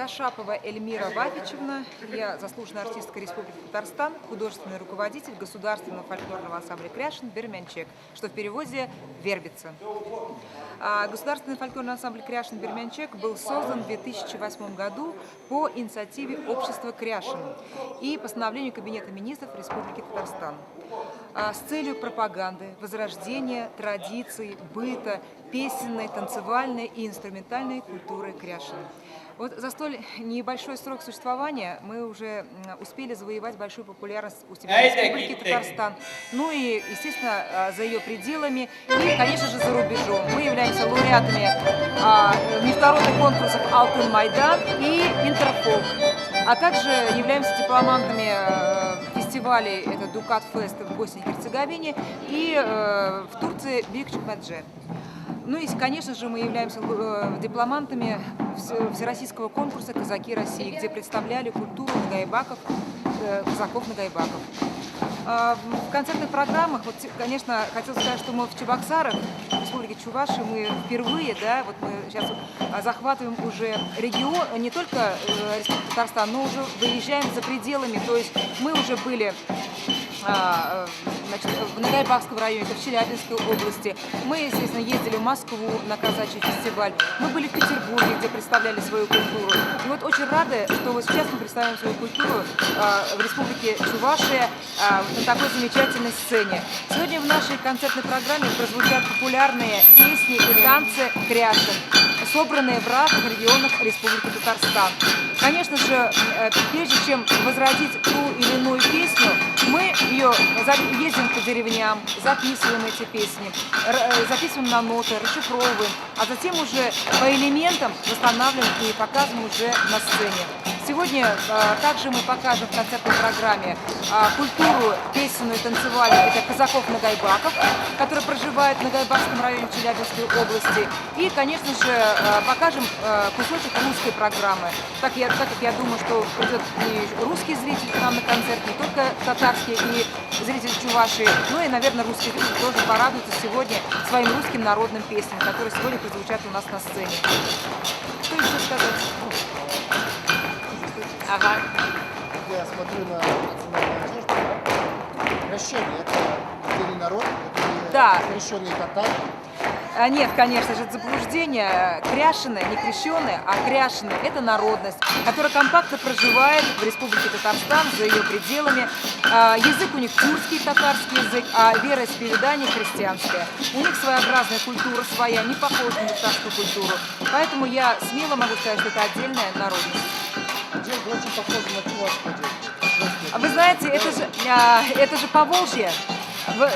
Кашапова Эльмира Вафичевна. Я заслуженная артистка Республики Татарстан, художественный руководитель Государственного фольклорного ансамбля «Кряшин» Бермянчек, что в переводе «Вербица». Государственный фольклорный ансамбль «Кряшин Бермянчек» был создан в 2008 году по инициативе общества «Кряшин» и постановлению Кабинета министров Республики Татарстан с целью пропаганды, возрождения традиций, быта, песенной, танцевальной и инструментальной культуры кряшен. Вот за столь небольшой срок существования мы уже успели завоевать большую популярность у себя в Республике Татарстан, ну и, естественно, за ее пределами и, конечно же, за рубежом. Мы являемся лауреатами международных конкурсов «Алтын Майдан» и «Интерфолк», а также являемся дипломантами фестивалей это «Дукат Фест» в Боснии и Герцеговине и в Турции «Бикчикмаджи». Ну и, конечно же, мы являемся дипломантами Всероссийского конкурса «Казаки России», где представляли культуру нагайбаков, казаков-нагайбаков. В концертных программах, вот, конечно, хотел сказать, что мы в Чебоксарах, в Республике Чувашия, мы впервые, да, вот мы сейчас захватываем уже регион, не только Республику Татарстан, но уже выезжаем за пределами, то есть мы уже были значит, в Нагайбакском районе, это в Челябинской области. Мы, естественно, ездили в Москву на казачий фестиваль. Мы были в Петербурге, где представляли свою культуру. И вот очень рады, что вот сейчас мы представим свою культуру в Республике Чувашия на такой замечательной сцене. Сегодня в нашей концертной программе прозвучат популярные песни и танцы кряшен, собранные в разных регионах Республики Татарстан. Конечно же, прежде чем возродить ту или иную песню, мы ее ездим по деревням, записываем эти песни, записываем на ноты, расшифровываем, а затем уже по элементам восстанавливаем и показываем уже на сцене. Сегодня также мы покажем в концертной программе культуру песенную и танцевальную, это казаков-нагайбаков, которые проживают в Нагайбакском районе Челябинской области. И, конечно же, покажем кусочек русской программы. Так, я, так как я думаю, что придет и русский зритель к нам на концерт, не только татарский и зритель чувашии, но и, наверное, русский зритель тоже порадуется сегодня своим русским народным песням, которые сегодня прозвучат у нас на сцене. Что еще сказать? Ага. Я смотрю на национальную одежду, да? Крещение – это отдельный народ, это Да. крещеные татары. Нет, конечно же, это заблуждение. Кряшены, не крещеные, а кряшены – это народность, которая компактно проживает в Республике Татарстан, за ее пределами. Язык у них тюркский, татарский язык, а вероисповедание христианское. У них своеобразная культура своя, не похожа на татарскую культуру. Поэтому я смело могу сказать, что это отдельная народность. Одежда очень похожа на чувашскую одежду. А вы знаете, это же Поволжье. Вот,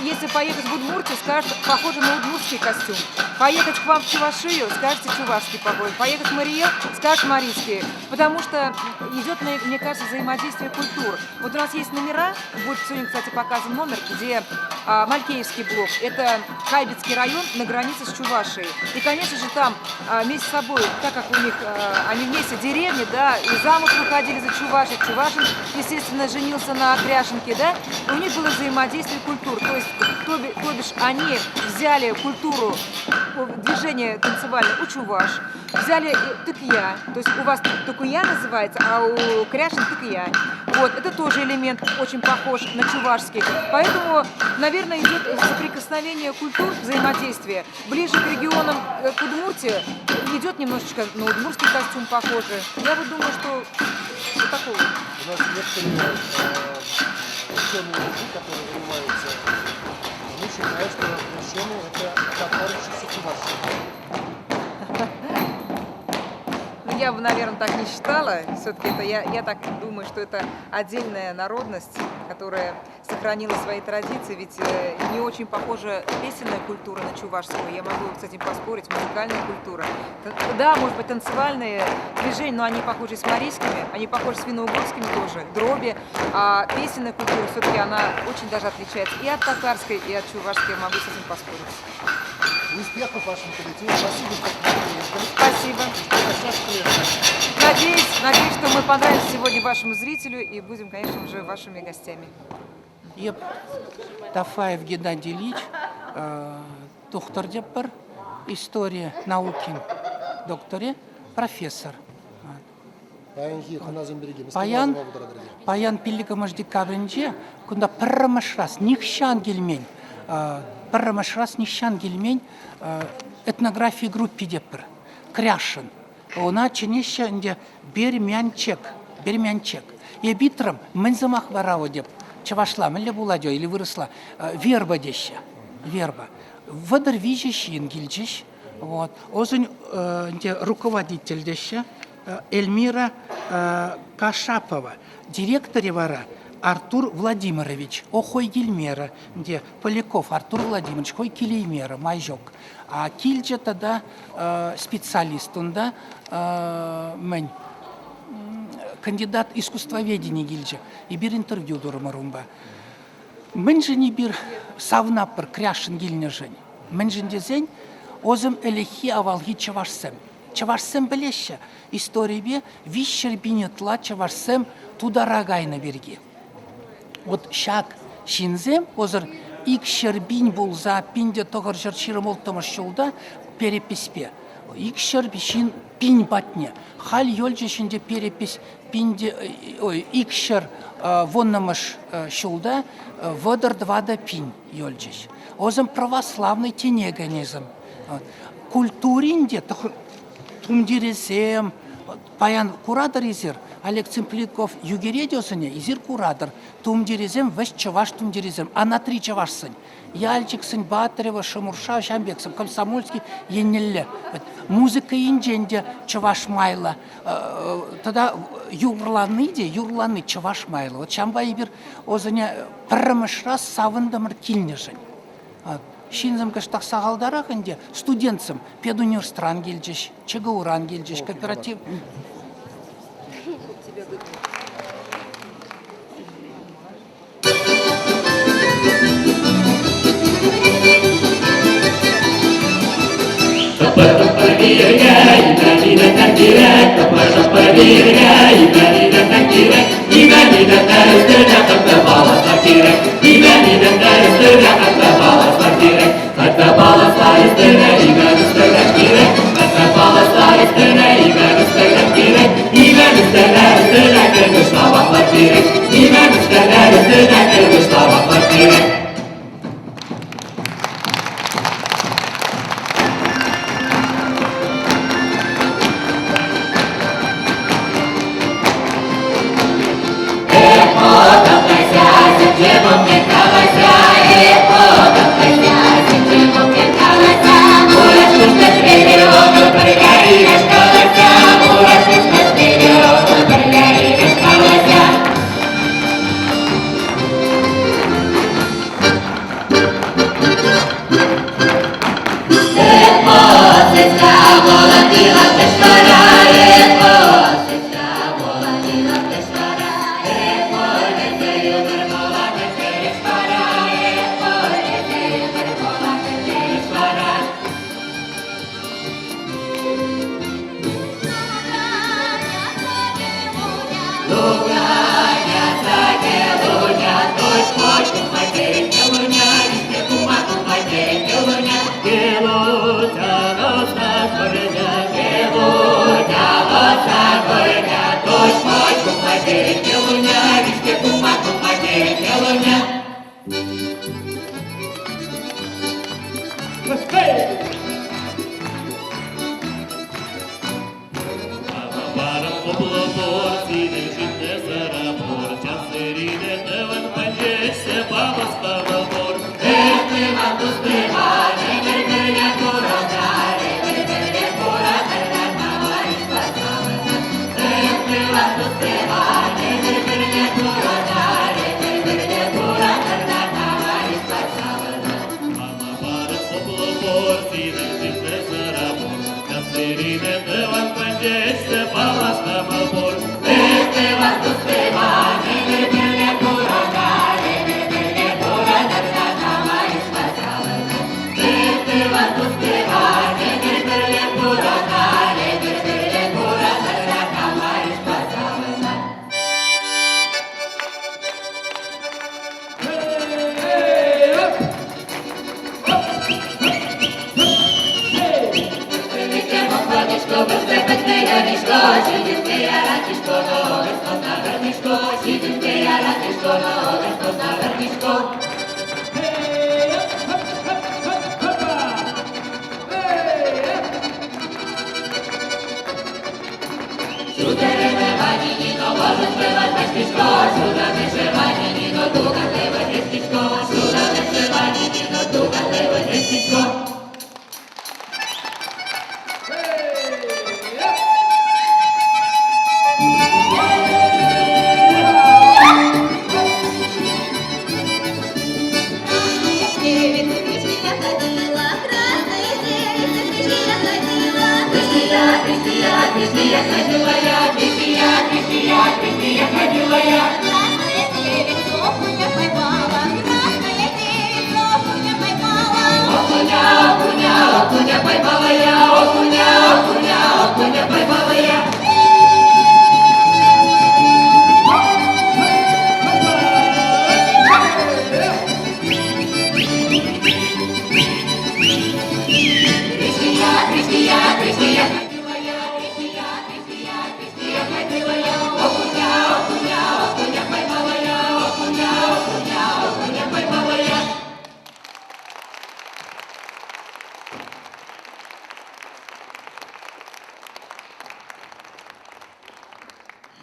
если поехать в Удмуртию, скажут, похоже на удмуртский костюм. Поехать к вам в Чувашию, скажете, чувашский похож. Поехать в Марий Эл, скажут, марийский. Потому что идет, мне кажется, взаимодействие культур. Вот у нас есть номера, будет сегодня, кстати, показан номер, где Малькеевский блок. Это Кайбицкий район на границе с Чувашией. И, конечно же, там вместе с собой, так как у них, они вместе деревни, да, и замуж выходили за чувашек, чувашин, естественно, женился на кряшенке, да, и у них было взаимодействие культур. То есть, то бишь, они взяли культуру движения танцевального у чуваш, взяли тыкья, то есть у вас тыкуя называется, а у кряшен тыкья. Вот, это тоже элемент очень похож на чувашский. Поэтому, наверное, идет соприкосновение культур, взаимодействие. Ближе к регионам, к Удмуртии, идет немножечко на удмуртский костюм похоже. Я вот думаю, что вот такого. У нас некоторые ученые люди, которые занимаются, они считают, что крещеные – это татары чуваши. Ну, я бы, наверное, так не считала. Все-таки это я так думаю, что это отдельная народность, которая сохранила свои традиции. Ведь не очень похожа песенная культура на чувашскую. Я могу с этим поспорить, музыкальная культура. Да, может быть, танцевальные движения, но они похожи с марийскими, они похожи с финно-угорскими тоже, дроби. А песенная культура все-таки она очень даже отличается и от татарской, и от чувашской. Я могу с этим поспорить. Успехов вашему коллективу. Спасибо, что к нам приехали. Спасибо. Надеюсь, что мы понравимся сегодня вашему зрителю и будем, конечно, уже вашими гостями. Эп Тафаев Геннадий Ильич, тухтӑр деп пӗр, история наукин докторӗ, профессор. Паянхи хӑнасем пирки мӗскер Паян, каласа пултаратӑр? паян 5 декабрӗнче кунта пӗрремӗш раз нихҫан килмен, пӗрремӗш раз нихҫан килмен этнографи группи тетпӗр, Кряшин. Ӑна чӗнеҫҫӗ ӗнтӗ Бермянчек, Бермянчек. Эп итрӗм, мӗн сӑмах вара вӑл теп, чӑвашла мӗнле пулать или вырӑсла, верба теҫҫӗ, верба. 33 ҫын килчӗҫ. Вот. Озын ӗнтӗ руководитель теҫҫӗ, Эльмира Кашапова. Директорӗ вара Артур Владимирович, о хӑй килмерӗ. Ӗнтӗ Поляков Артур Владимирович хӑй килеймерӗ, май ҫук. А килчӗ тата специалист унта мӗн кандидат искусствоведени килчӗ. Эпир интервью турӑмӑр унпа. Мӗншӗн эпир савнаппӑр кряшин килнӗшӗн? Мӗншӗн тесен озӑм ӗлӗкхи авалхи чӑвашсем. Чӑвашсем пӗлеҫҫӗ, историпе 300 пин ытла чӑвашсем тутара кайнӑ пирки. Вот ҫак ҫынсем озӑр 200 пин пулса 1926 ҫулта переписпе 200 ҫын пин патне. Халь ёлчӗ ҫинче перепись пинте, ой, 210-мӗш ҫулта 34 пин ёлчӗҫ. Озӑм православный тӗне кӗнӗсем. Культурин те тумтирӗсем, паян куратӑр эсир, Олег Цымпляков ӳкерет ӑсӗне, эсир куратӑр, тумтирӗсем вӗҫ чӑваш тумтирӗсем, анатри чӑвашсен. Яльчиксен, Батырево, Шӑмурша, ҫам пексем, Комсомольский еннелле. Музыка енчен те чӑваш майлӑ. Тата юрлани те, юрлани чӑваш майлӑ. Вот ҫавӑнпа эпир ӑсӗне пӗрремӗш раз савӑнтӑмӑр килнӗшӗн. Ҫынсем кӑштах сахалтарах ӗнтӗ, студентсем педуниверситетран килчӗҫ, ЧГУран килчӗҫ, кооператив.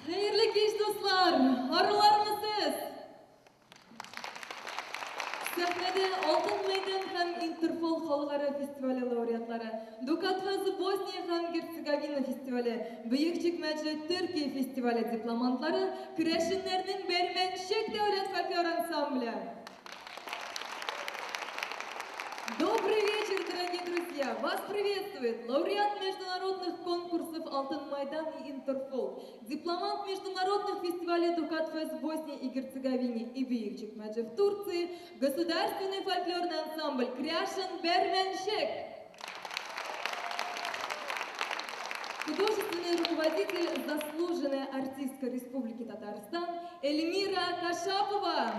Хәерле кич, дуслар! Арулармы сез? Сәхнәдә Алтын мәйдан һәм Интерфол халыкара фестивале лауреатлары, Дукат Фәзе Босния һәм Герцеговина фестивале, Бөек Чикмәджә Төркия фестивале дипломантлары, керәшеннәрнең Бәрмәнчек дәүләт фольклор ансамбле. Добрый вечер, дорогие друзья! Вас приветствует лауреат международных конкурсов «Алтын Майдан» и «Интерфол», дипломант международных фестивалей «Дукат Фест» в Боснии и Герцеговине и Бейик Чекмеджи в Турции, государственный фольклорный ансамбль «Кряшен Берменщик». Художественный руководитель, заслуженная артистка Республики Татарстан Эльмира Кашапова.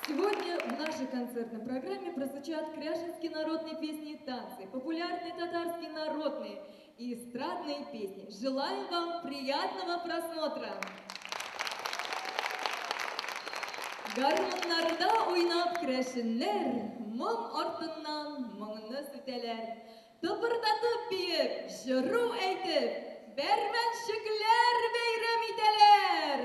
Сегодня в нашей концертной программе прозвучат кряшенские народные песни и танцы, популярные татарские народные и эстрадные песни. Желаем вам приятного просмотра! Гармуннарда уйнап керәшеннәр, моң артыннан моңны сүтәләр. Тыпырдатып биеп, җыру әйтеп, бәрмәнчекләр бәйрәм итәләр!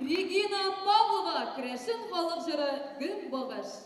Регина Павлова, Керәшен халык җыры Көнбагыш.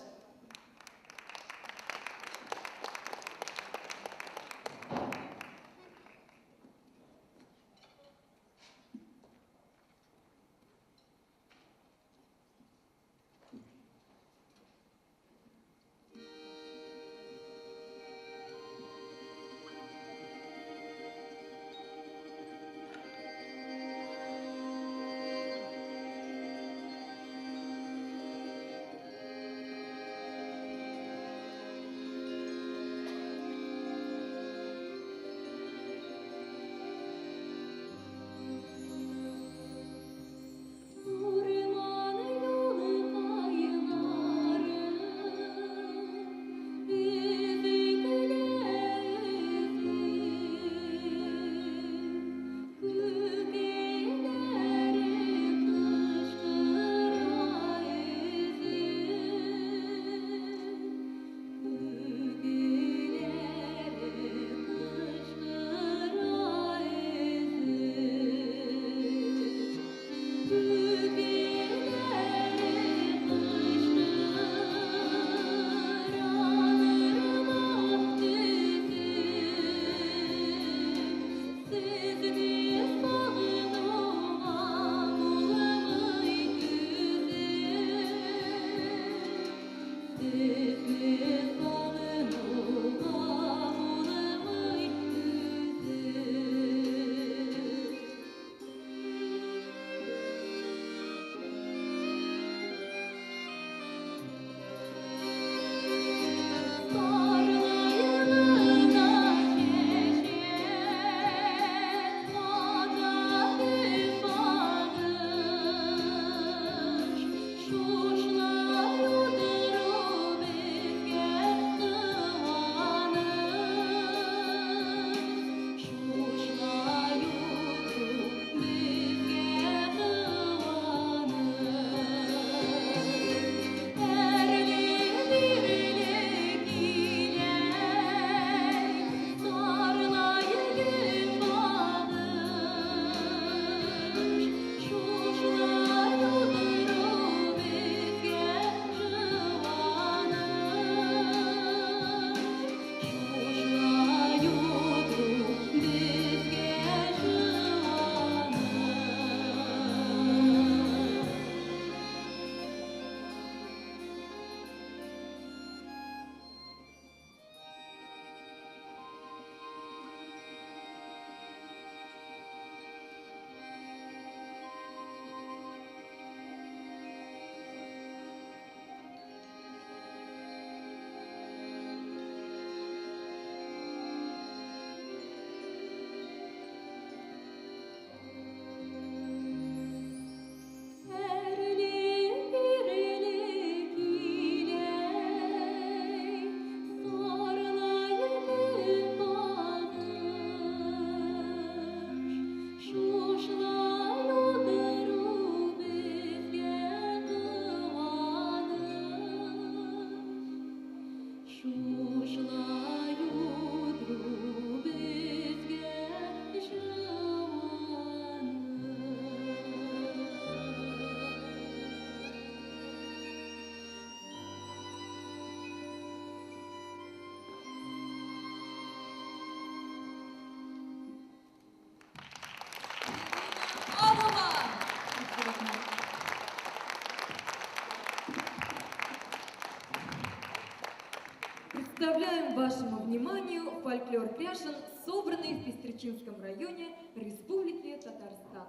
Представляем вашему вниманию фольклор кряшен, собранный в Пестречинском районе Республики Татарстан.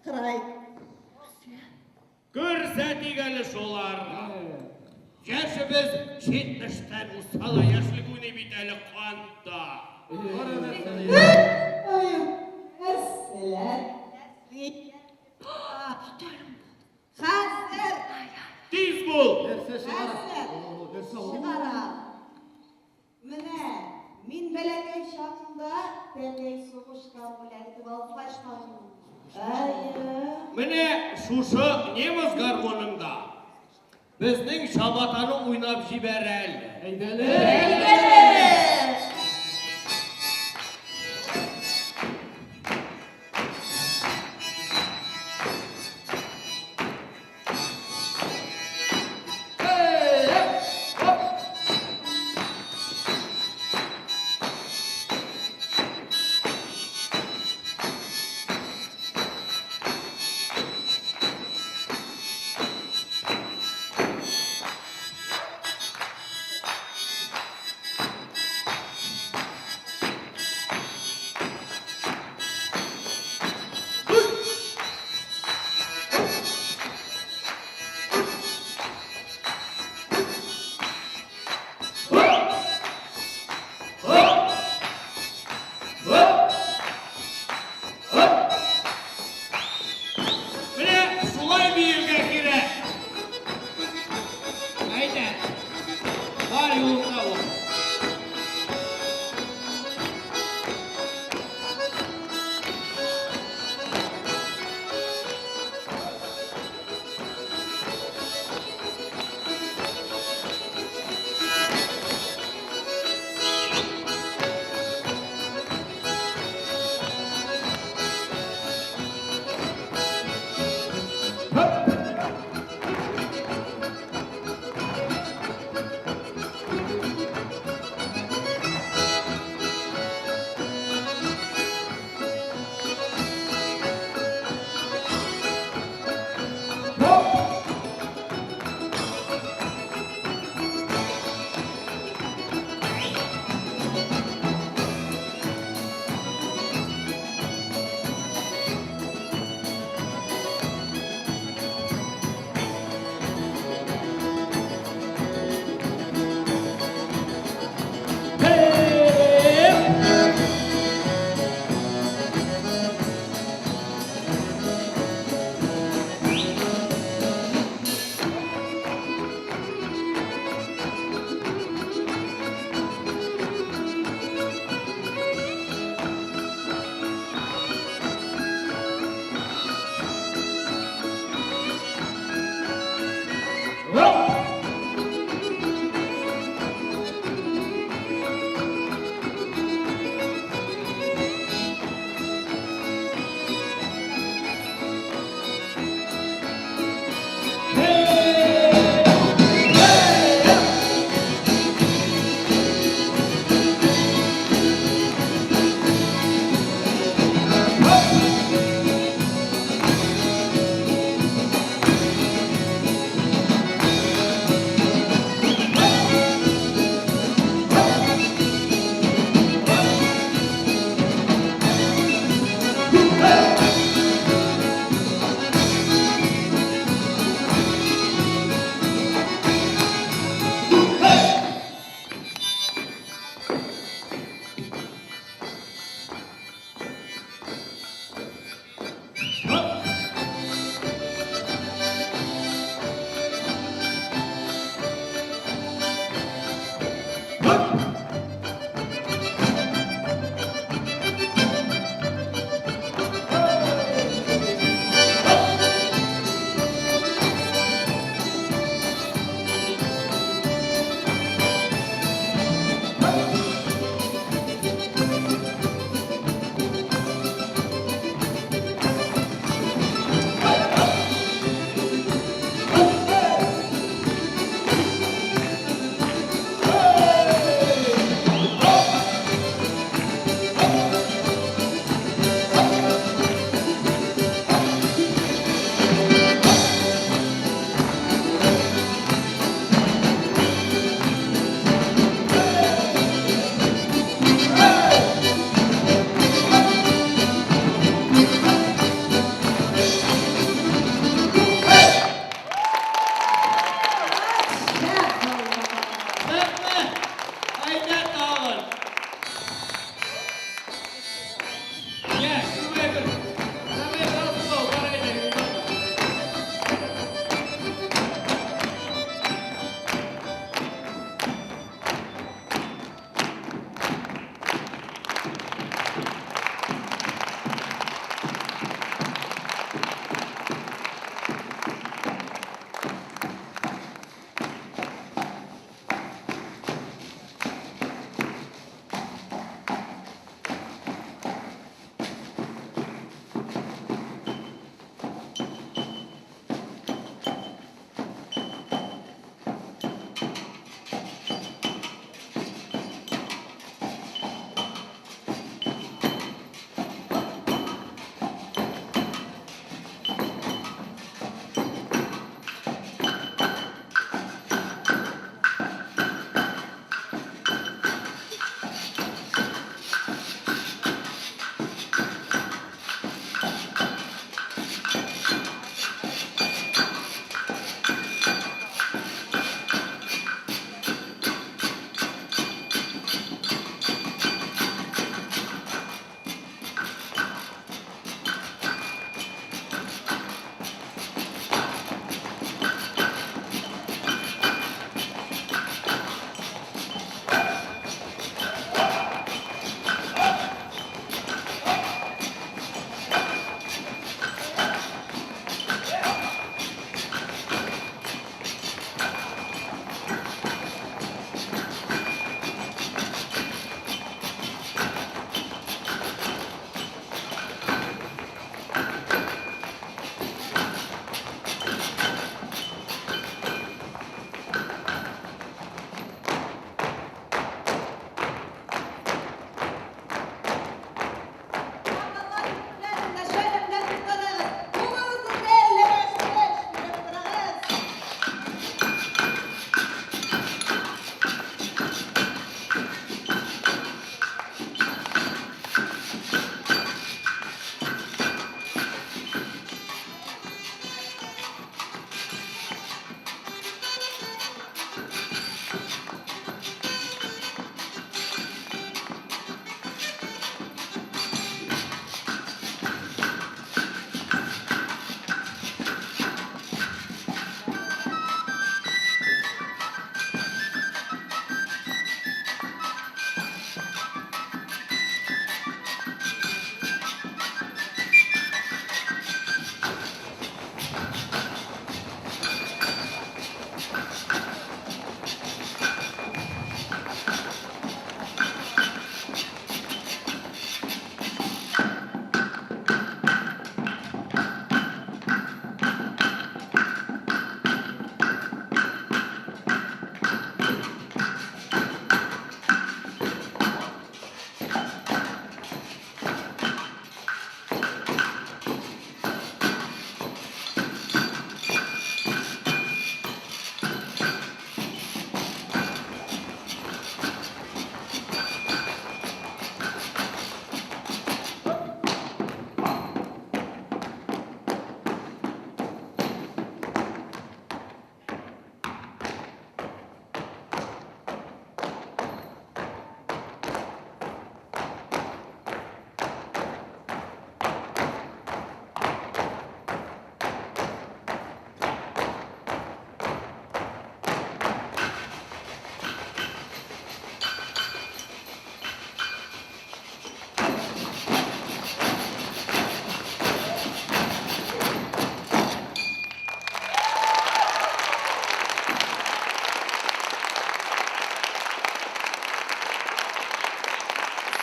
Кырай. Күрсәтик әле шуларга. Яшебез 70-тән узса да яшьлек уйный бит әле канда. Хәзер. Тиз бул! Хәзер. Чыгара. Менә мин бәләкәй чагымда тәтәй сугышка бүләк алып Әйе. Менә шушы немец гармонында безнең чабатаны уйнап җибәр әле. Әйдәле. Әйдәле. Менә шулай биергә кирәк. Әйдә. Бар юлыңда бул.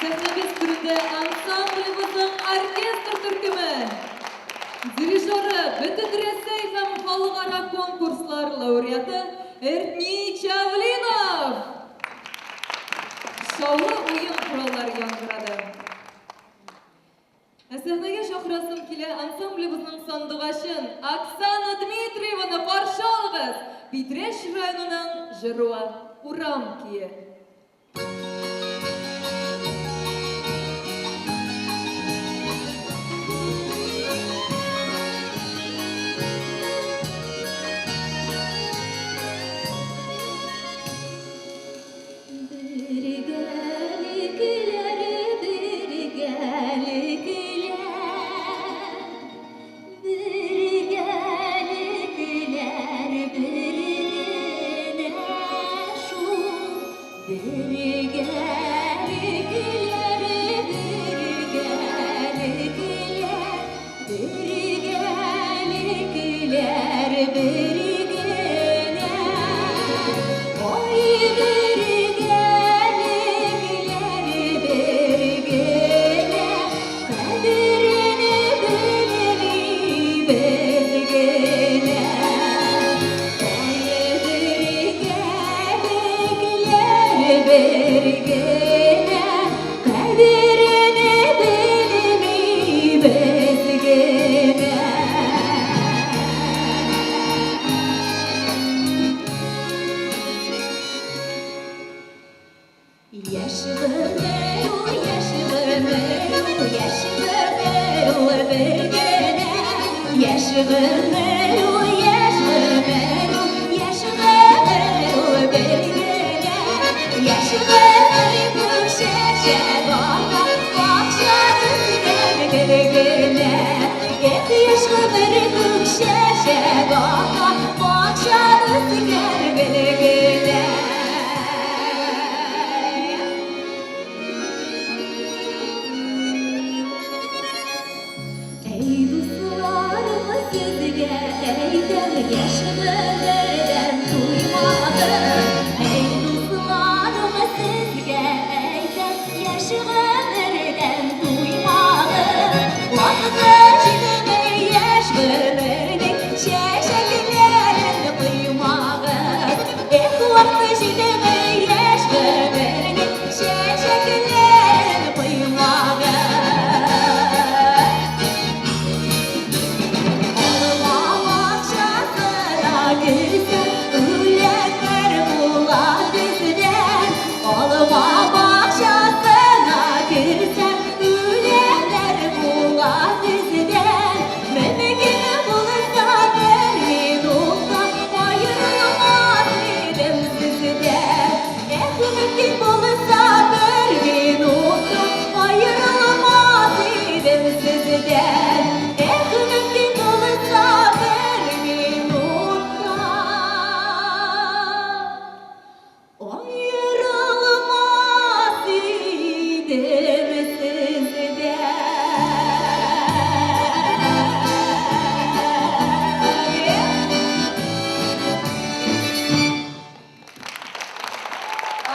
Сәхнәбез түрендә ансамблебезнең оркестр төркеме. Дирижеры Бөтенрәсәй һәм халыкара конкурслар лауреаты Эртни Чавлинов. Шаулы уен кораллары яңгырады. Ә сәхнәгә чакырасым килә ансамблебезнең сандугачын Оксана Дмитриеваны каршы алыгыз! Питрәч районының җыруы Урам көе.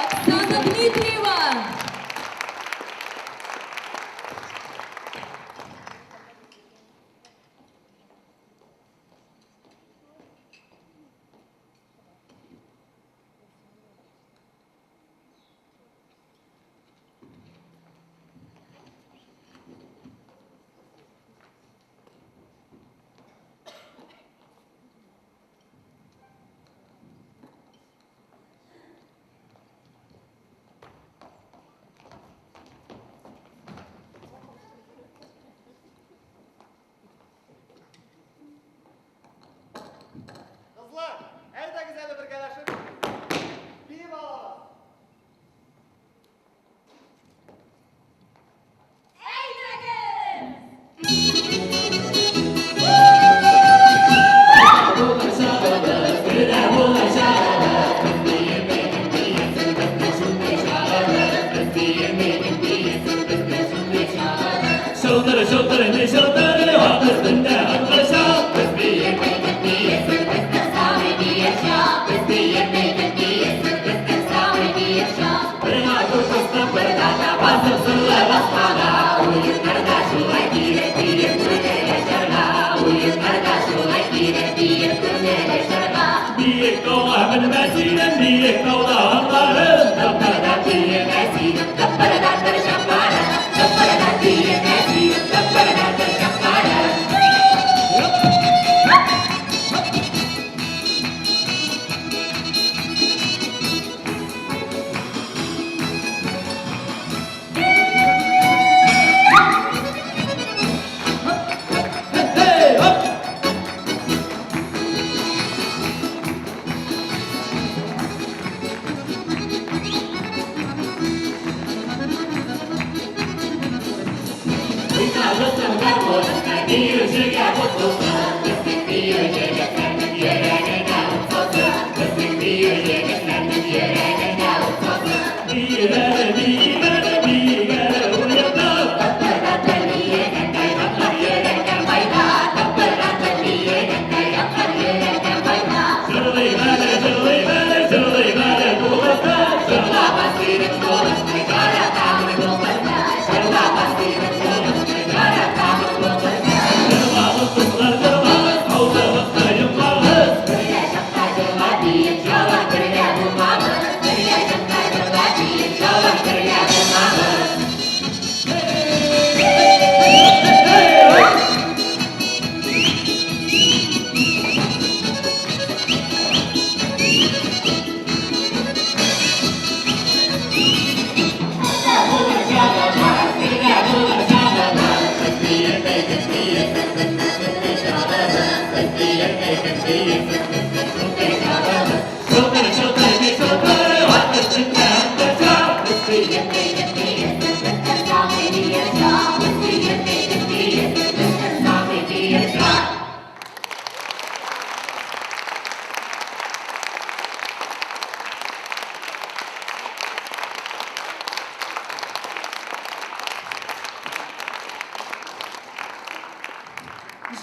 Оксана Дмитриева! синең биек тауда атларым.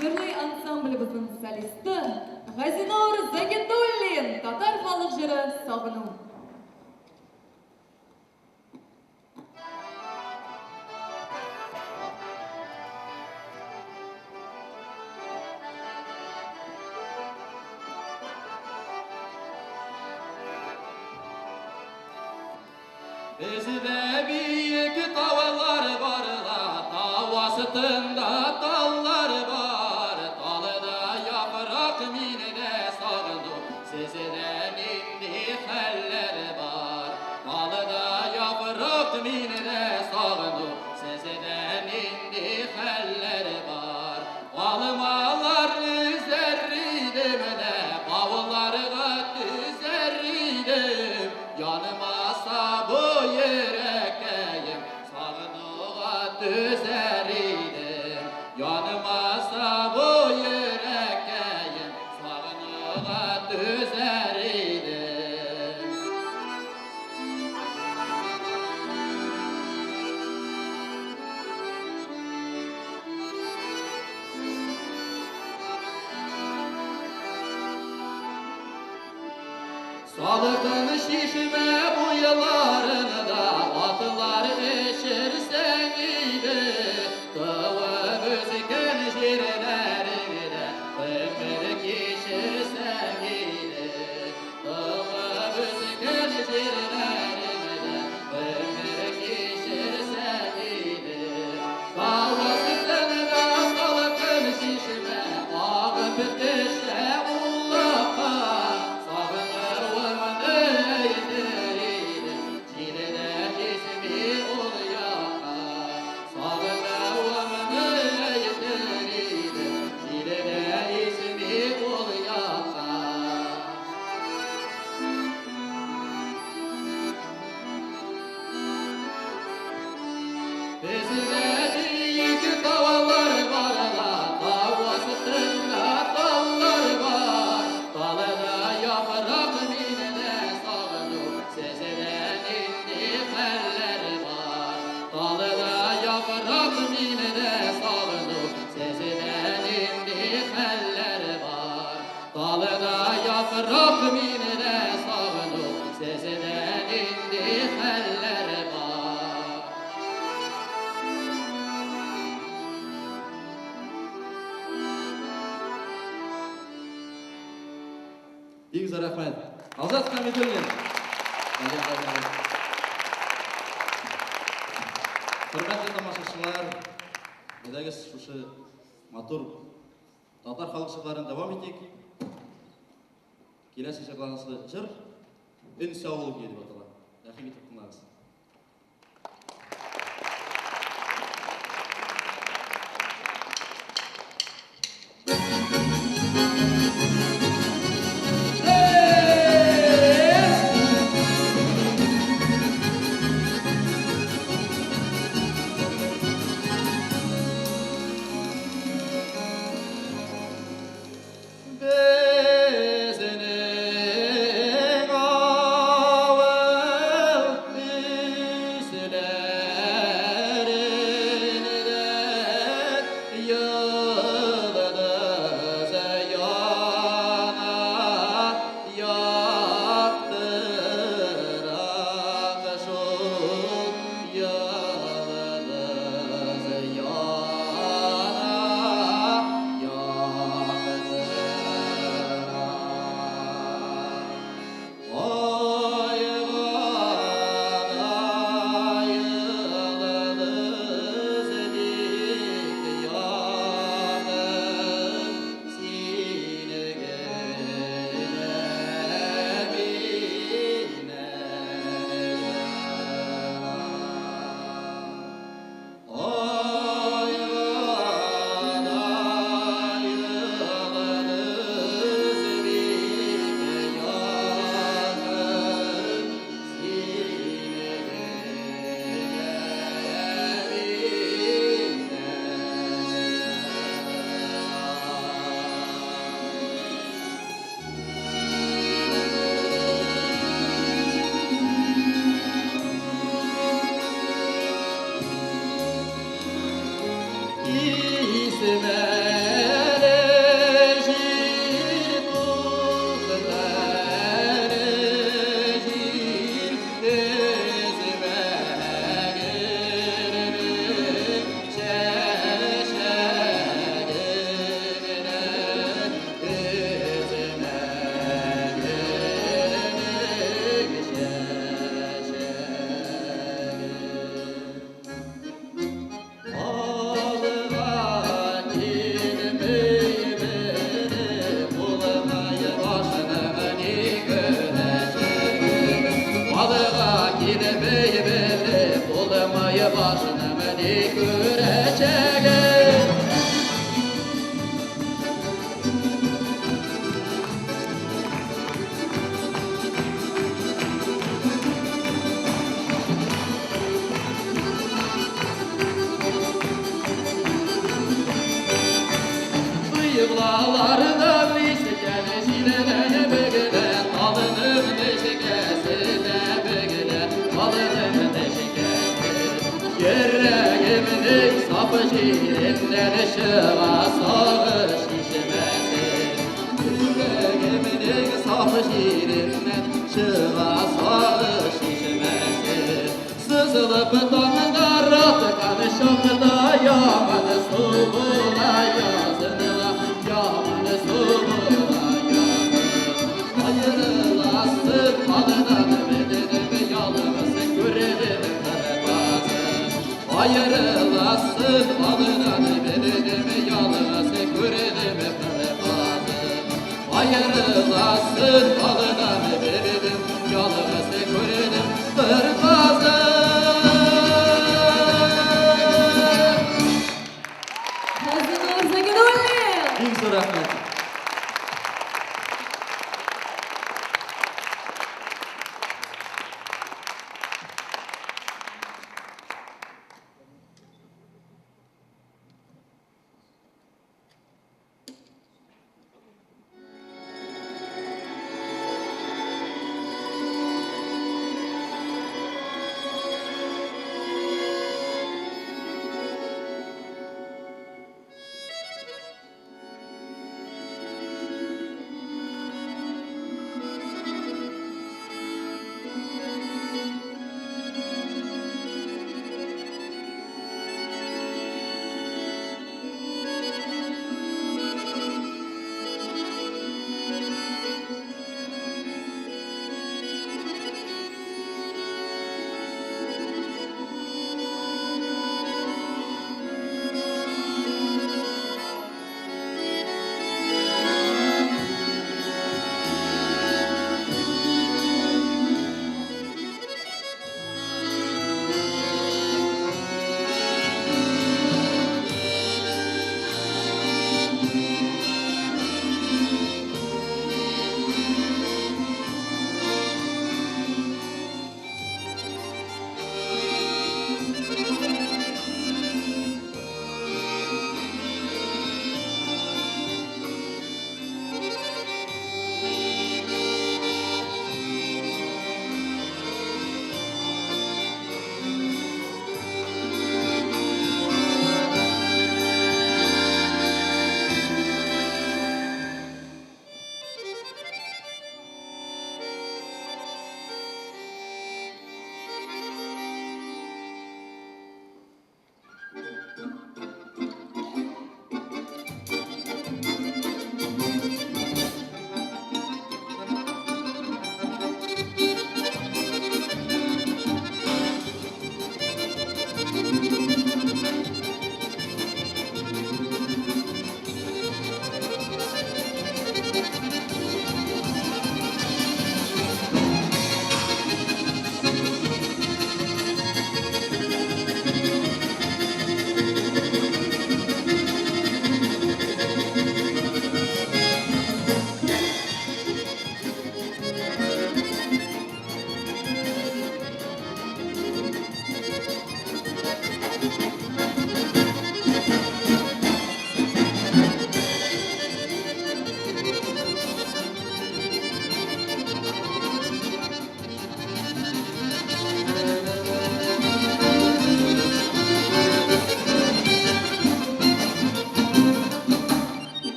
Җырлый ансамблебезнең солисты Газинур Загидуллин, татар халык җыры Сагыну. Бездә биек таулар бар ла, тау астында таллар бар. Талда яфрак миндә сагыну, сездә нинди хәлләр бар? Талда яфрак миндә сагыну, сездә нинди хәлләр бар? Алмалар өзәр идем дә, бауларга төзәр идем. Янмаса бу йөрәккәем, сагынуга түзәр идем. Янмаса бу йөрәккәем, сагынуга түзәр идем. Салкын чишмә буйларында атлар эчерсәң иде, Туып үскән җирләреңдә гомер кичерсәң иде. Туып үскән җирләреңдә гомер кичерсәң иде. Тау астында салкын чишмә агып төшә уллыкка, Сагынуымны әйтер идем, җил дә исми ул якка. Сагынуымны әйтер идем, җил дә исми ул якка. Бездә биек таулар бар ла, тау астында таллар бар. Талда яфрак миндә сагыну, сездә нинди хәлләр бар? Талда яфрак миндә сагыну, сездә нинди хәлләр бар? Талда яфрак миндә сагыну, сездә нинди хәлләр бар? Бик зур рәхмәт. Азат Хамидуллин. Хөрмәтле тамашачылар, әйдәгез шушы матур татар халык җырларын дәвам итик. Киләсе җырланысы җыр Өнсә авыл көе дип атала. Рәхим итеп тыңлагыз. Безнең авыл өсләрендә йолдыз яна, яктырак шул йолдыз яна, Газинур Загидуллин! Бик зур рәхмәт.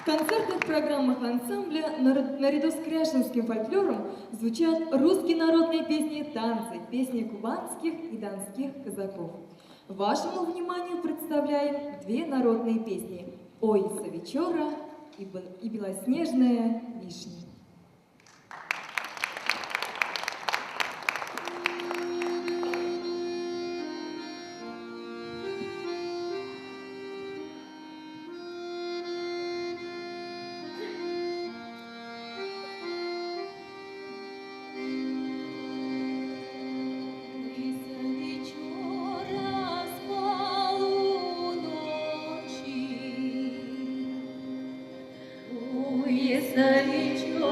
В концертных программах ансамбля наряду с кряшенским фольклором звучат русские народные песни и танцы, песни кубанских и донских казаков. Вашему вниманию представляем две народные песни «Ой, совечора» и «Белоснежная вишня». Ой, вечера.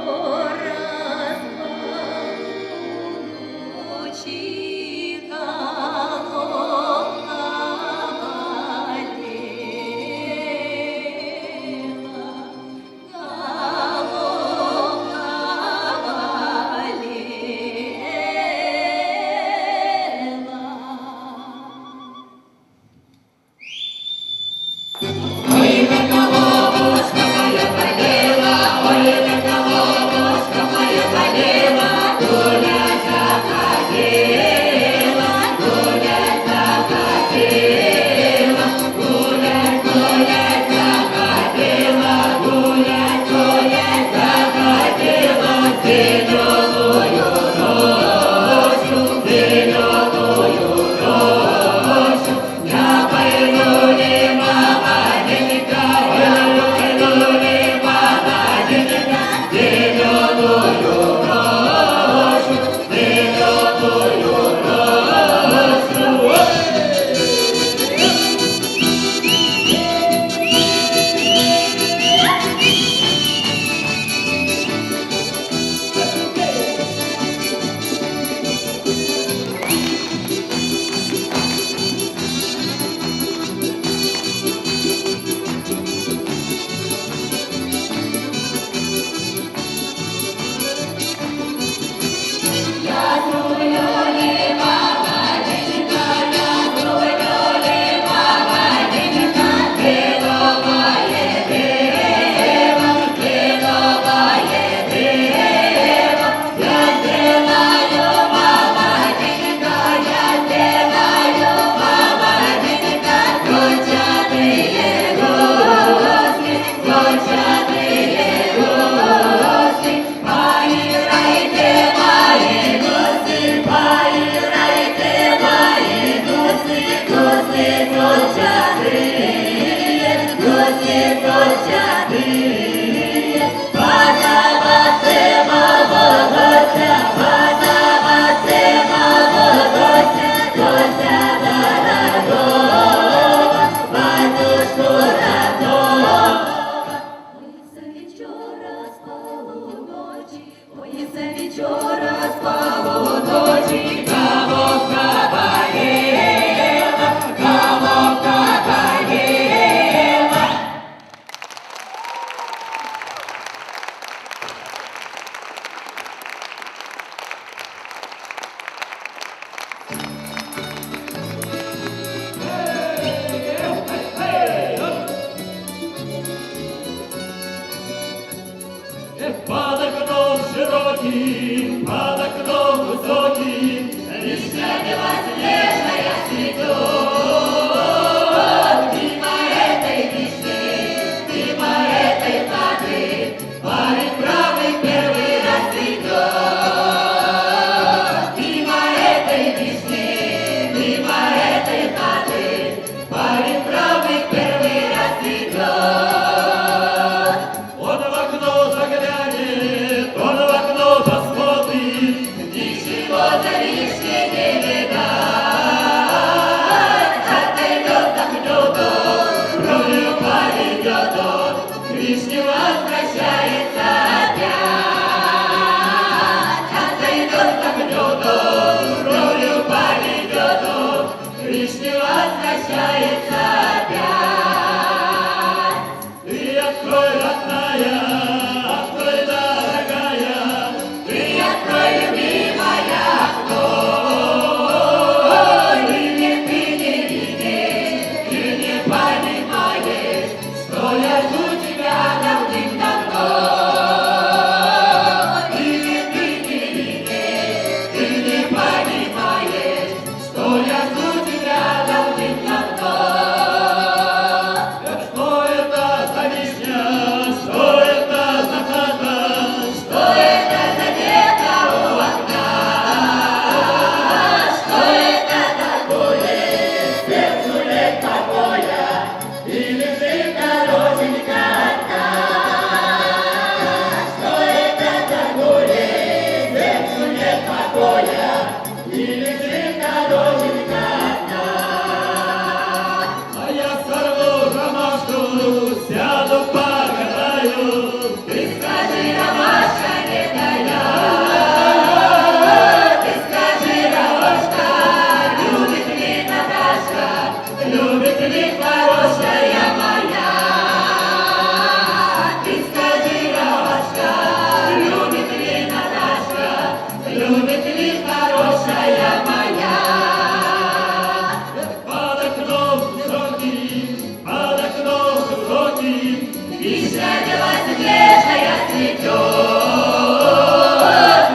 Вишня белоснежная цветет,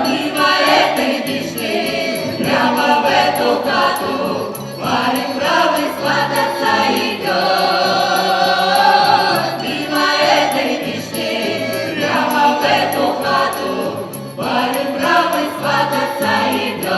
Мимо этой вишни, прямо в эту хату, Парень бравый свататься идет. Мимо этой вишни, прямо в эту хату, Парень бравый свататься идет.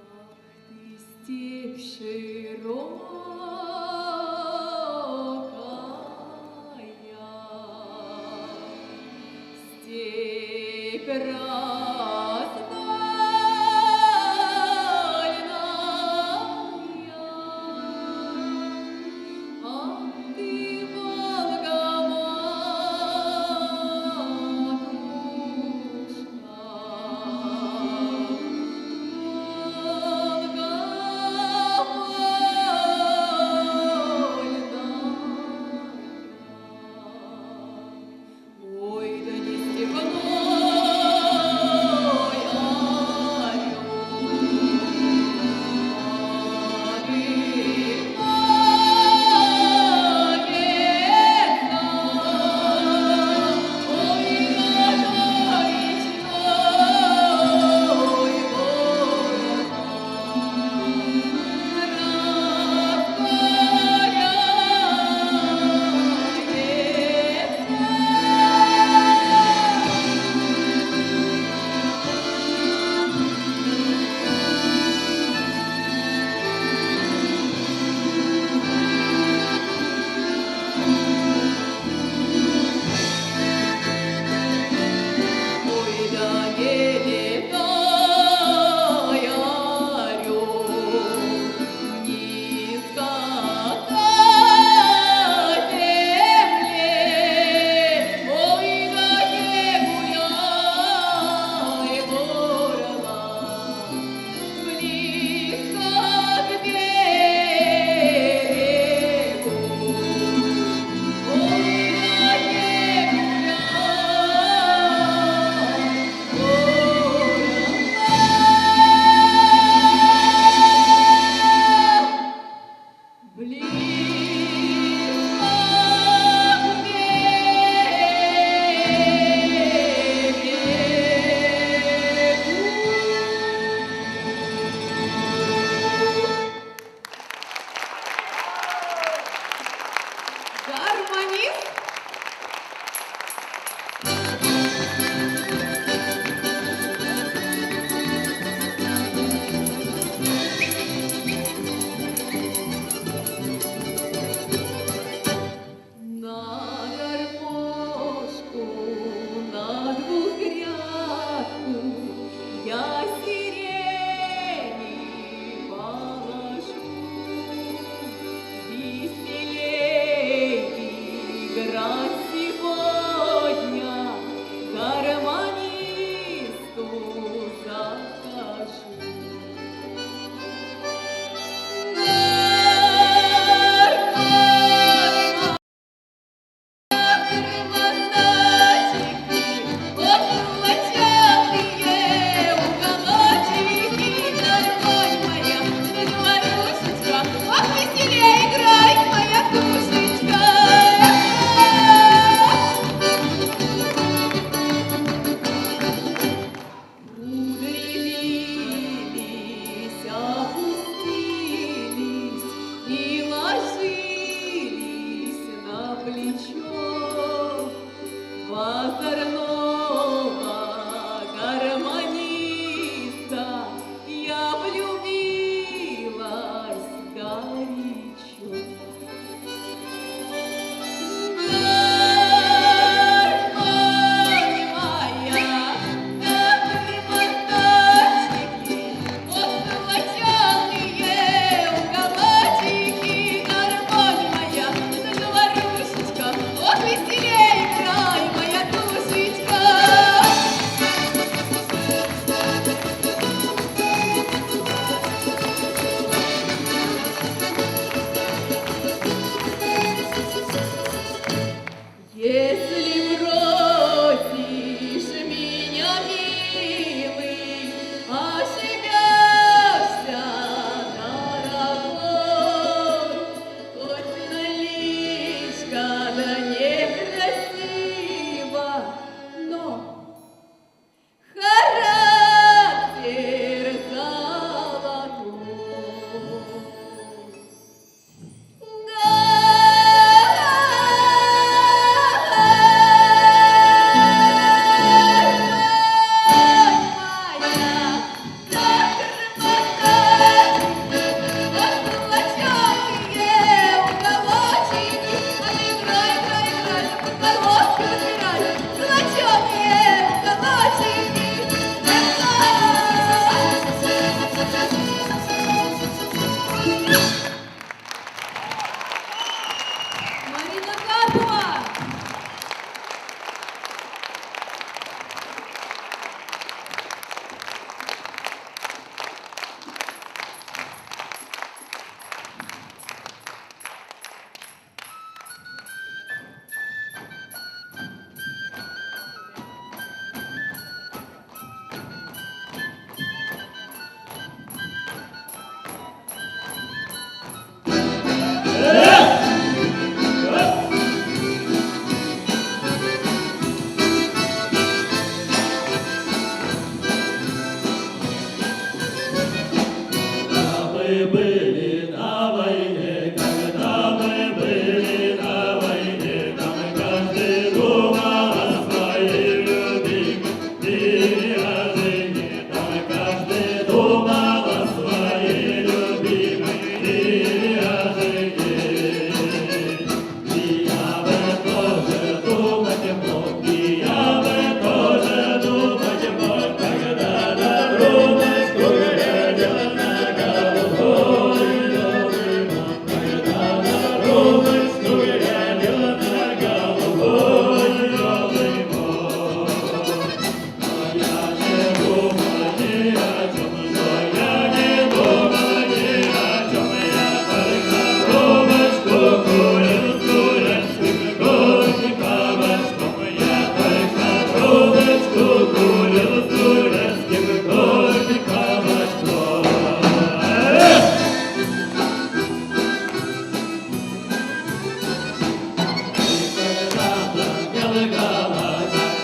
Ах ты, степь широкая, степь раздольная, ах ты, Волга, матушка, Ой, да не степной Ой, да не летай, орел, низко на земле. Ой, да не гуляй, ворона, близко к берегу. Ой, да не гуляй, ворона, близко к берегу. Гармонист. На гармошку, на двухгрядку я сирени положу. Веселей играть сегодня гармонисту закажу. Ох, веселее играй, моя душечка! Кудри вились, опустились и ложились на плечо озорного гармониста. Я влюбилась горячо. Гармонь моя, гармоночки, позолоченные уголочки, гармонь моя, заварушечка, ох, веселей играй, моя душечка. Если бросишь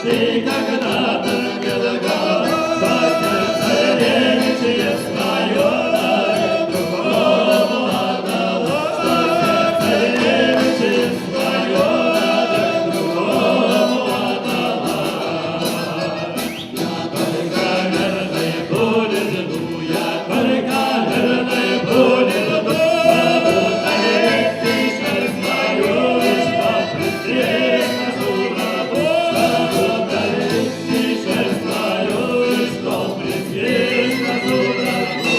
Ты когда-то предлагала, что сердце девичье свое другому отдала, что сердце девичье свое другому отдала. Я только верной пули жду, я только верной пули жду, чтобы одолеть печаль свою, и чтоб презреть нашу вражду, чтобы одолеть печаль свою, и чтоб презреть нашу вражду.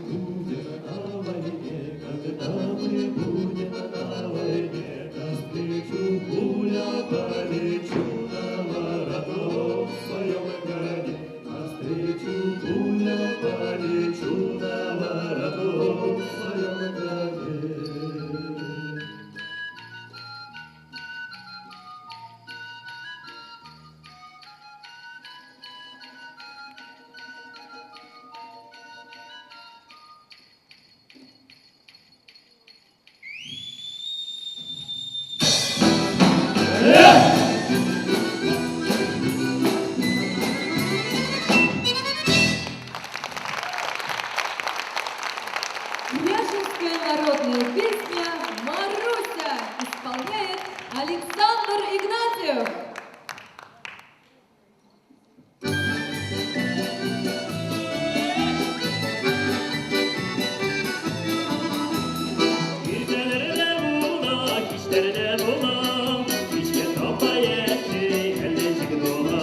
Будем на войне, когда мы будем на войне, навстречу пуля полечу на вороном своем коне, навстречу пуля полечу на вороном своем коне. Кряшенская народная песня «Маруся» исполняет Александр Игнатьев. Иртәләре дә була, кичләре дә була, кичкә таба яши, әле җегет була.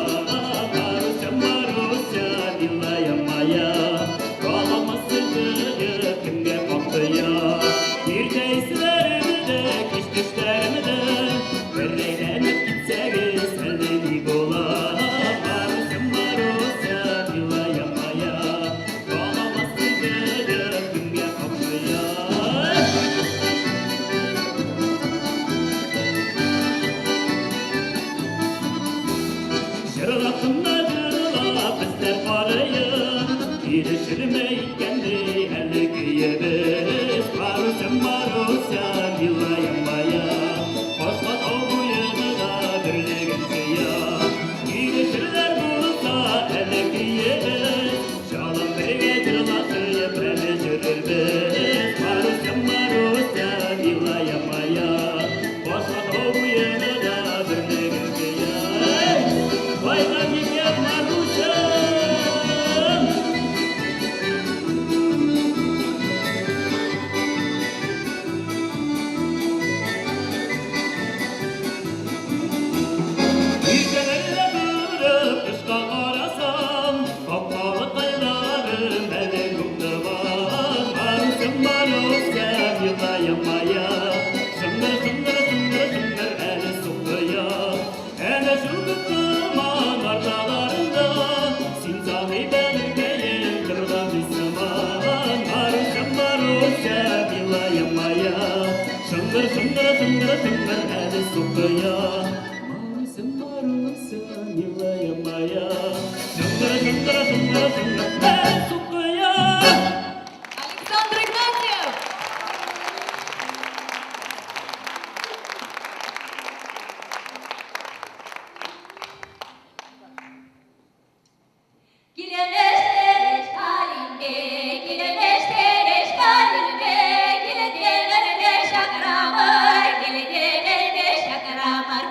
Маруся, Маруся, милая моя, каламасы җыеп, кемгә кактыя? Иртә исләремдә, кич төшләремдә, бер әйләнеп китсәгез, әле ни була? Маруся, Маруся, милая моя, каламасы җыеп, кемгә кактыя? Җырлаттым да җырлап, безләр карыйк, килешерме икәнни әле көебез? Маруся, Маруся, милая моя, башка тау буенда берлеген җыя. Килешерләр булса әле көебез, җаным бергә җырлашып әле йөрербез. Маруся, Маруся, милая моя, башка тау буенда берлеген җыя. Кайда микән Маруся? Иртәләрдә торып тышка карасам, капкалы кайларым әле күпме бар. Маруся, Маруся, милая моя, шыңгыр, шыңгыр, шыңгыр, шыңгыр әле сукыя. Әнә шул күк томан арталарында, син саный бәгырькәем торган сыман. Маруся, Маруся, милая моя, шыңгыр, шыңгыр, шыңгыр, шыңгыр әле сукыя. Маруся, Маруся, милая моя, шыңгыр, шыңгыр, шыңгыр, шыңгыр әле сукыя. Александр Игнатьев! Килештереш калинде, килештереш калинде, килде чакрамыр, килде чакрамыр.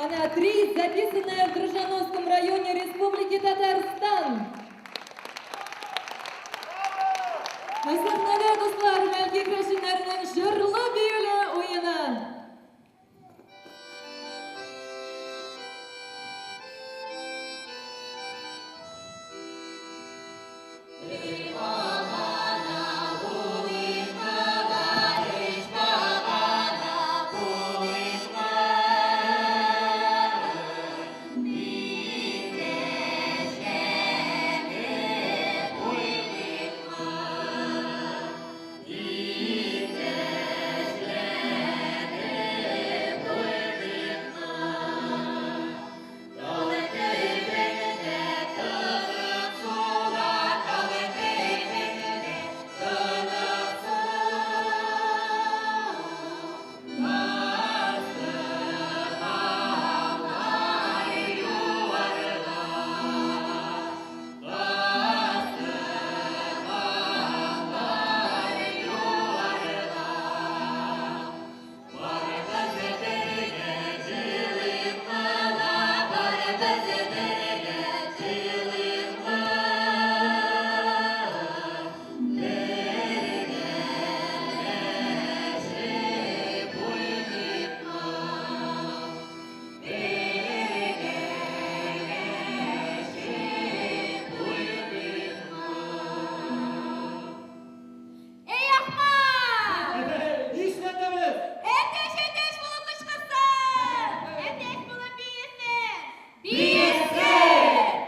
Она 3, записанная в Дрожжановском районе Республики Татарстан. Ә сәхнәдә, дуслар, Мәлки керәшеннәренең җырлы биюле уены. Эй, Ахмат! Нишләтәбез? Әтәч, әтәч булып кычкырсын! Әтәч булып биесен! Биесен!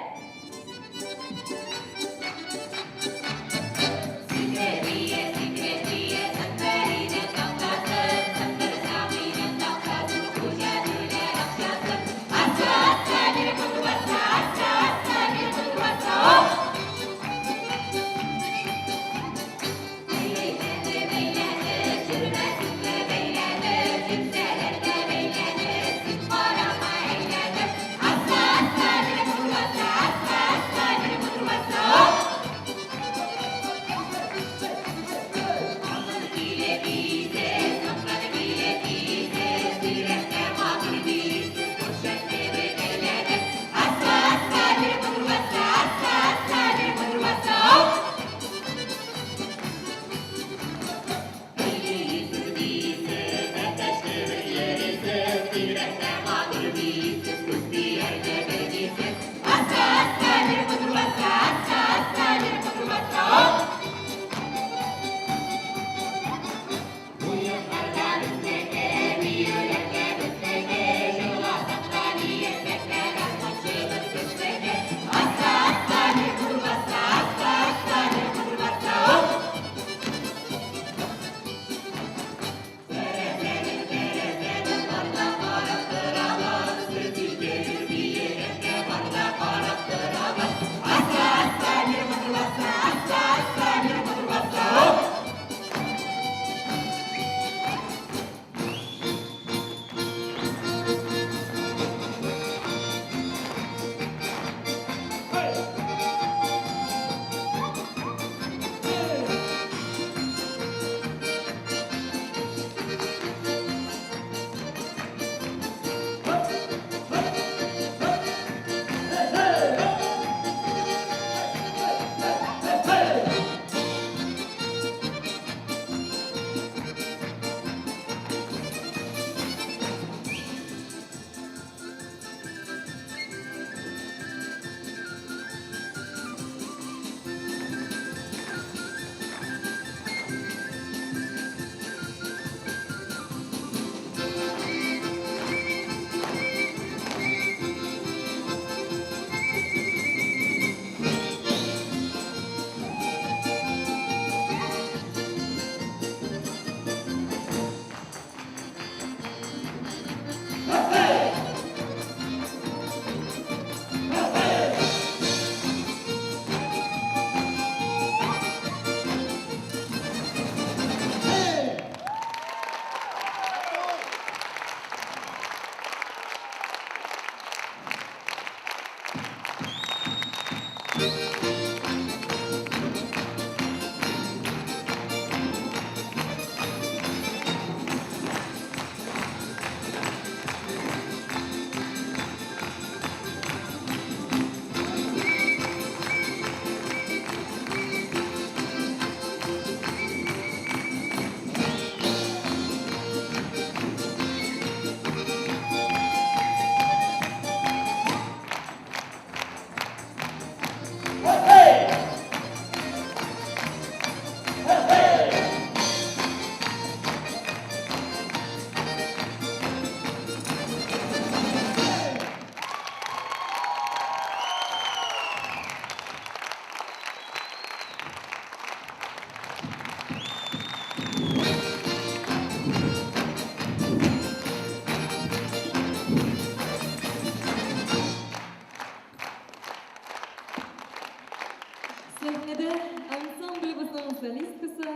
Сәхнәдә ансамблебезнең солисткасы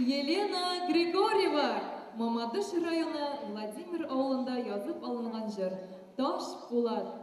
Елена Григорьева! Мамадыш районы Владимир авылында язып алынган җыр Таш Пулат.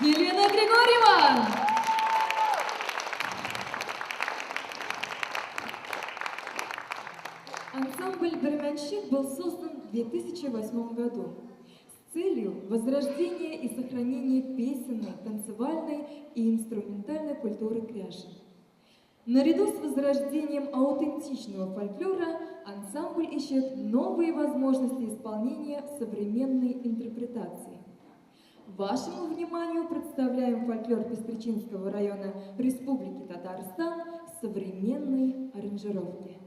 Елена Григорьева! Ансамбль «Бермянщик» был создан в 2008 году с целью возрождения и сохранения песенной, танцевальной и инструментальной культуры кряшен. Наряду с возрождением аутентичного фольклора ансамбль ищет новые возможности исполнения современной интерпретации. Вашему вниманию представляем фольклор Пестречинского района Республики Татарстан в современной аранжировке.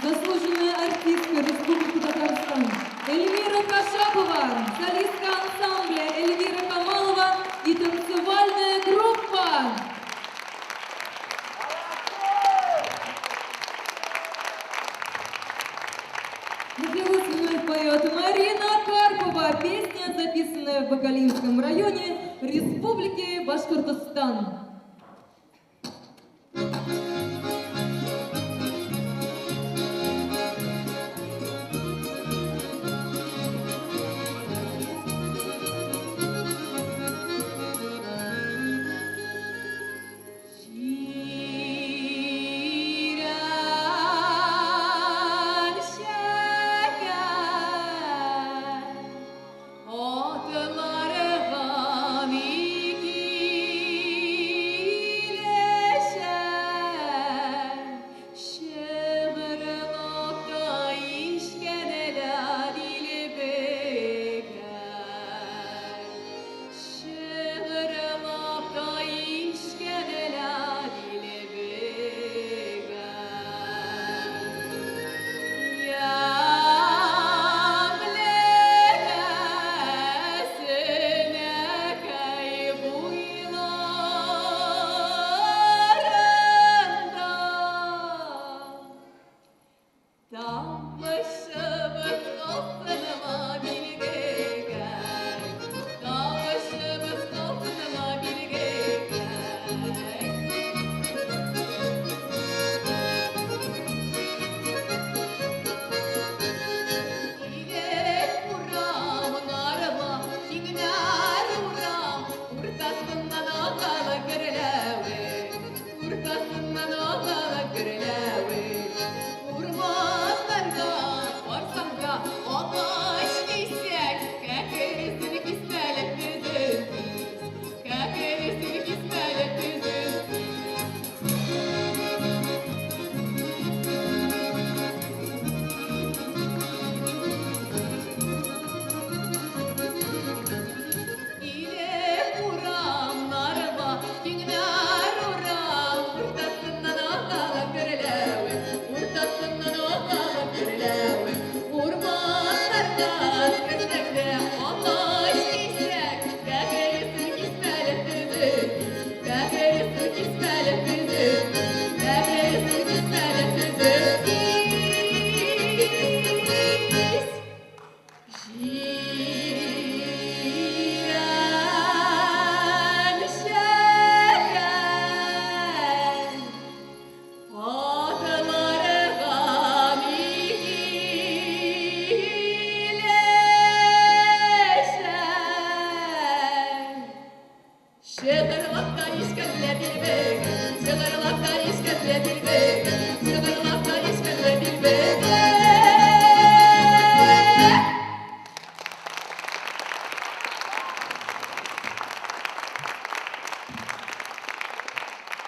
Заслуженная артистка Республики Татарстан Эльмира Кашапова, солистка ансамбля Эльвира Камалова и танцевальная группа. На вновь поет Марина Карпова. Песня, записанная в Бакалинском районе Республики Башкортостан.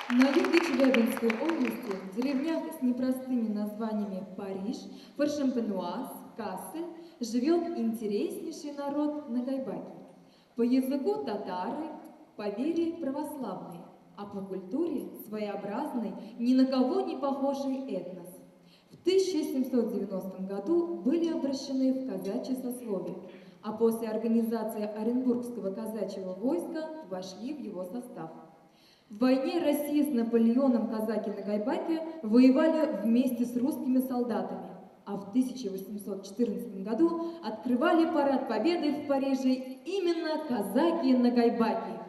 На юге Челябинской области, в деревнях с непростыми названиями Париж, Фаршампенуаз, Кассель, живет интереснейший народ на Гайбаке. По языку татары, по вере православные. а по культуре своеобразный, ни на кого не похожий этнос. В 1790 году были обращены в казачье сословие, а после организации Оренбургского казачьего войска вошли в его состав. В войне России с Наполеоном казаки на Гайбаке воевали вместе с русскими солдатами, а в 1814 году открывали парад Победы в Париже именно казаки на Гайбаке.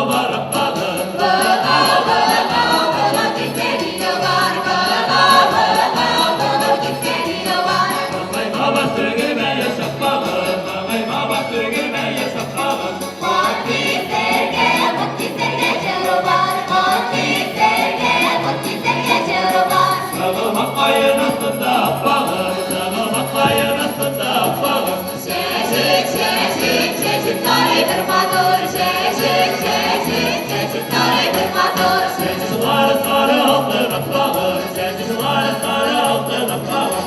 бар аппагым. Маңгайга бас төгелмә яшь аппагым, маңгайга бас төгелмә яшь аппагым. Сагылмак каен астында аппагым, сагылмак каен астында аппагым. Чәче сары алтын аппагым, чәче сары алтын аппагым.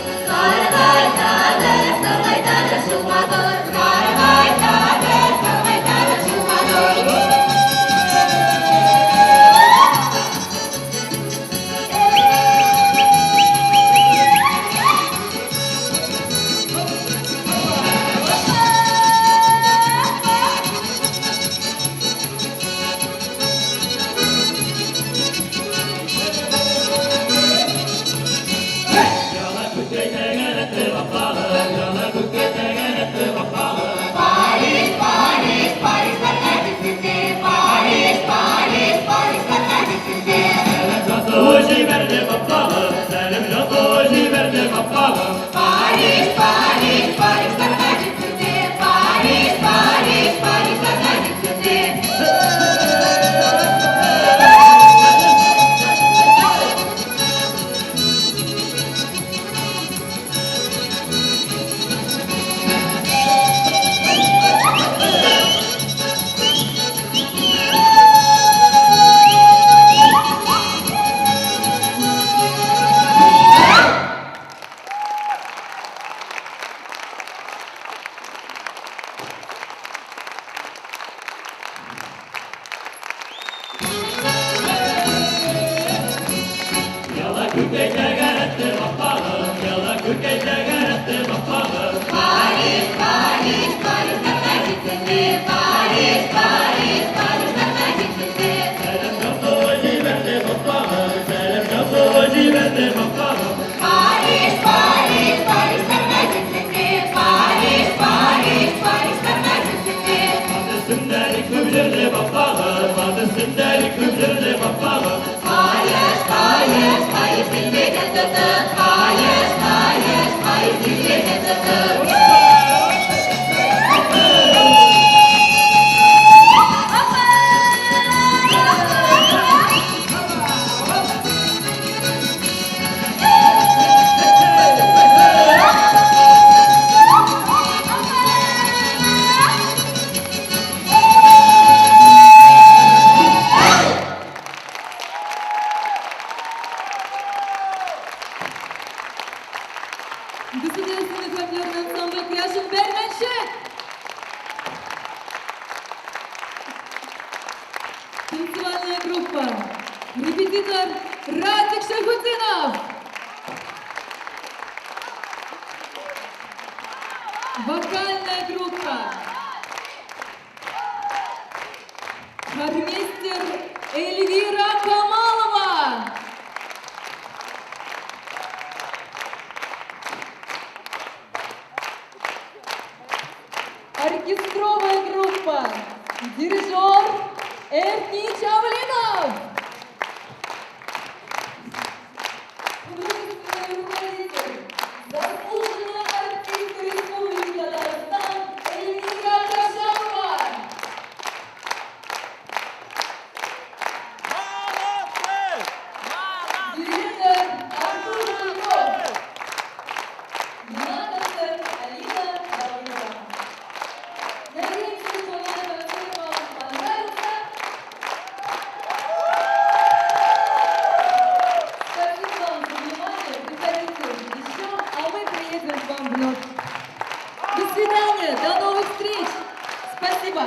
Яла күккә тәгәрәтте аппагым, яла күккә тәгәрәтте аппагым. Сәлем жазуы җибәрде аппагым, сәлем жазуы җибәрде аппагым. Яла күккә тәгәрәтте аппагым, яла күккә тәгәрәтте аппагым. Сәлем жазуы җибәрде аппагым, сәлем жазуы җибәрде аппагым. Ат өстендә күп җирле аппагым, ат өстендә күп җирле аппагым. Государственный фольклорный ансамбль «Кряшен Берменчек». Танцевальная группа. Репетитор Радик Шайхутдинов. Вокальная группа. Хормейстер Эльвира Камалова. Оркестровая группа. Дирижер Эрни Чавлинов. Художественный руководитель, заслуженная артистка Республики Татарстан Эльмира Кашапова. Директор Артур Куликов. На концерт Алина Давыдова. Надеемся, что наш концерт вам понравился. Спасибо вам за внимание. Приходите еще, а мы приедем к вам вновь. До свидания, до новых встреч. Спасибо.